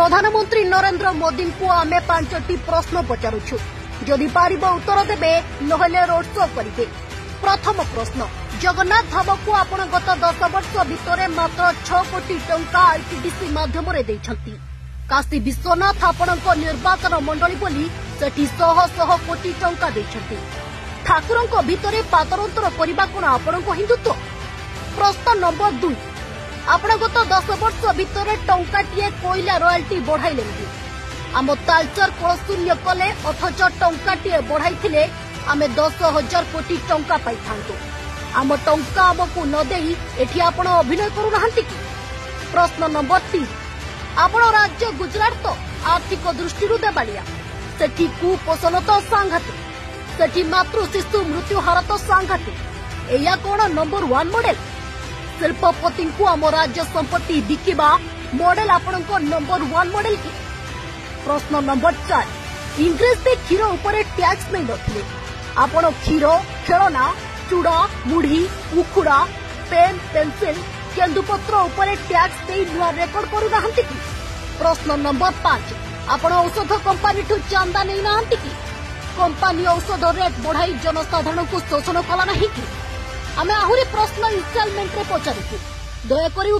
ପ୍ରଧାନମନ୍ତ୍ରୀ ନରେନ୍ଦ୍ର ମୋଦିଙ୍କୁ ଆମେ 5ଟି ପ୍ରଶ୍ନ ପଚାରୁଛୁ। ଯଦି ପାରିବ ଉତ୍ତର ଦେବେ, ନହେଲେ ରୋଡ୍ ଶୋ କରିବେ। ପ୍ରଥମ ପ୍ରଶ୍ନ, ଜଗନ୍ନାଥ ଧାମକୁ ଆପଣ ଗତ 10 ବର୍ଷ ଭିତରେ ମାତ୍ର 6 କୋଟି ଟଙ୍କା ଆଇଟିଡିସି ମାଧ୍ୟମରେ ଦେଇଛନ୍ତି। କାଶୀ ବିଶ୍ୱନାଥ ଆପଣଙ୍କ ନିର୍ବାଚନ ମଣ୍ଡଳୀ ବୋଲି ସେଠି ଶହ ଶହ କୋଟି ଟଙ୍କା ଦେଇଛନ୍ତି। ଠାକୁରଙ୍କ ଭିତରେ ପାତରଅନ୍ତର କରିବା କଣ ଆପଣଙ୍କ ହିନ୍ଦୁତ୍ୱ? ପ୍ରଶ୍ନ ନମ୍ବର 2, ଆପଣ ଗତ 10 ବର୍ଷ ଭିତରେ ଟଙ୍କାଟିଏ କୋଇଲା ରୟାଲ୍ଟି ବଢ଼ାଇଲେ ନାହିଁ। ଆମ ତାଳଚେର କୋଳଶୂନ୍ୟ କଲେ, ଅଥଚ ଟଙ୍କାଟିଏ ବଢ଼ାଇଥିଲେ ଆମେ 10,000 କୋଟି ଟଙ୍କା ପାଇଥାନ୍ତୁ। ଆମ ଟଙ୍କା ଆମକୁ ନ ଦେଇ ଏଠି ଆପଣ ଅଭିନୟ କରୁନାହାନ୍ତି କି? ପ୍ରଶ୍ନ ନମ୍ବର 3, ଆପଣ ରାଜ୍ୟ ଗୁଜରାଟ ତ ଆର୍ଥିକ ଦୃଷ୍ଟିରୁ ଦେବାଳିଆ, ସେଠି କୁପୋଷଣ ତ ସାଂଘାତିକ, ସେଠି ମାତୃ ଶିଶୁ ମୃତ୍ୟୁ ହାର ତ ସାଂଘାତିକ। ଏଇଆ କଣ ନମ୍ବର 1 ମଡେଲ? ଶିଳ୍ପପତିଙ୍କୁ ଆମ ରାଜ୍ୟ ସମ୍ପତ୍ତି ବିକିବା ମଡେଲ ଆପଣଙ୍କ ନମ୍ବର 1 ମଡେଲ କି? ପ୍ରଶ୍ନ ନମ୍ବର 4, ଇଂରେଜ ବି କ୍ଷୀର ଉପରେ ଟ୍ୟାକ୍ସ ନେଇନଥିଲେ। ଆପଣ କ୍ଷୀର, ଖେଳନା, ଚୁଡ଼ା, ମୁଢି, ଉଖୁଡ଼ା, ପେନ୍, ପେନ୍ସିଲ, କେନ୍ଦୁପତ୍ର ଉପରେ ଟ୍ୟାକ୍ସ ଦେଇ ନୂଆ ରେକର୍ଡ କରୁନାହାନ୍ତି କି? ପ୍ରଶ୍ନ ନମ୍ବର 5, ଆପଣ ଔଷଧ କମ୍ପାନୀଠୁ ଚାନ୍ଦା ନେଇନାହାନ୍ତି କି? କମ୍ପାନୀ ଔଷଧ ରେଟ୍ ବଢ଼ାଇ ଜନସାଧାରଣଙ୍କୁ ଶୋଷଣ କଲା ନାହିଁ କି? ଆମେ ଆହୁରି ପ୍ରଶ୍ନ ଇନଷ୍ଟଲମେଣ୍ଟରେ ପଚାରୁଛୁ, ଦୟାକରି